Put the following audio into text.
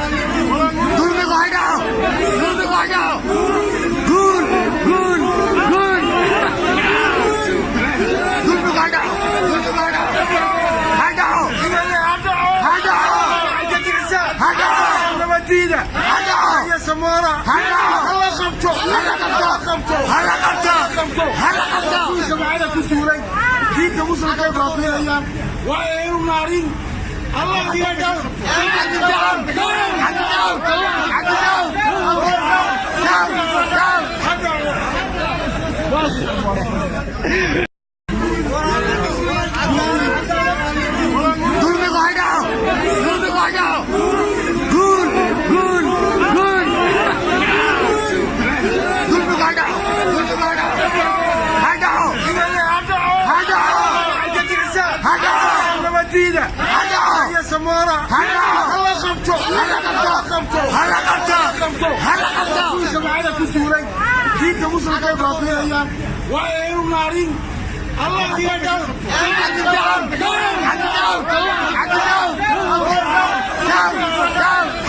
Dulmigu ha dhaco, dulmigu ha dhaco. Guul, guul, guul. Dulmigu ha dhaco, dulmigu ha dhaco, ha dhaco, ha dhaco, ha dhaco, ha dhaco, ha dhaco. Hala qabto, hala qabto, hala qabto. Diinta Muslimka ay baabiinayaan waa aynu naarin Allah. Cabdi down, Cabdi down, Cabdi down, down, down. Dulmigu ha dhaco, dulmigu ha dhaco. Guul, guul, guul. Dulmigu ha dhaco, dulmigu ha dhaco, ha dhaco, ha dhaco, ha dhaco, ha dhaco, ha dhaco. Hala qabto, hala qabto, hala qabto. Diinta Muslimka ay baabiinayaan waa aynu naarin Allah. Cabdi down, Cabdi down, Cabdi down, down, down.